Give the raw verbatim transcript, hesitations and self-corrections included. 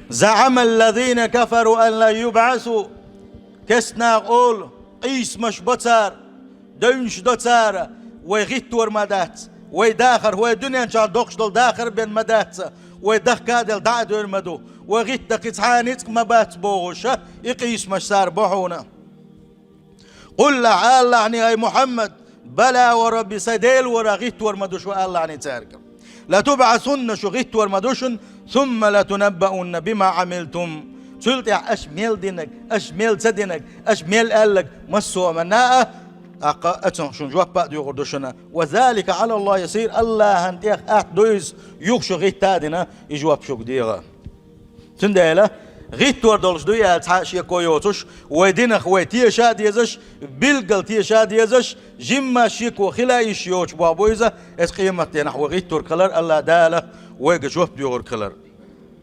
زعم الذين كفروا أن لن يبعثوا. Керста наха олу, къийсамаш бо цара, девнаш до цара, вай гӀиттор ма дац, вай дахар, вай дуьнен чохь доккхуш долу дахар бен ма дац, вай дахка а делла дӀа а дер ма ду, вай гӀиттар кхин цхьа а ницкъ ма бац бохуш, и къийсамаш цара бо хьуна. قل, ала ахь, хӀай Мухьаммад, بلى وربي, сайн Дела вара, гӀиттор ма ду шу, ала ахь цаьрга. لتبعثن, шу гӀиттор ма ду шуна, ثم لتنبؤن بما عملتم. Цул тӀаьхьа аша мел динарг, аша мел ца динарг, аша мел аьлларг массо а ма-, а, тӀаккха оцунах шуна жоп а доьхур ду шуна. وذلك على الله يسير, АллахӀан тӀех атта ду иза, юха шу гӀитта а дина, и жоп шуьга дехьа. Цундела гӀиттор долуш ду аьлла цхьа а шеко йоцуш, вай динах вай теша а дезаш, билггал теша а дезаш, жимма шеко хила йиш йоцуш боху бу иза, эцу къематденахь вай гӀиттург хилар, АллахӀ Дала вайга жоп доьхург хилар.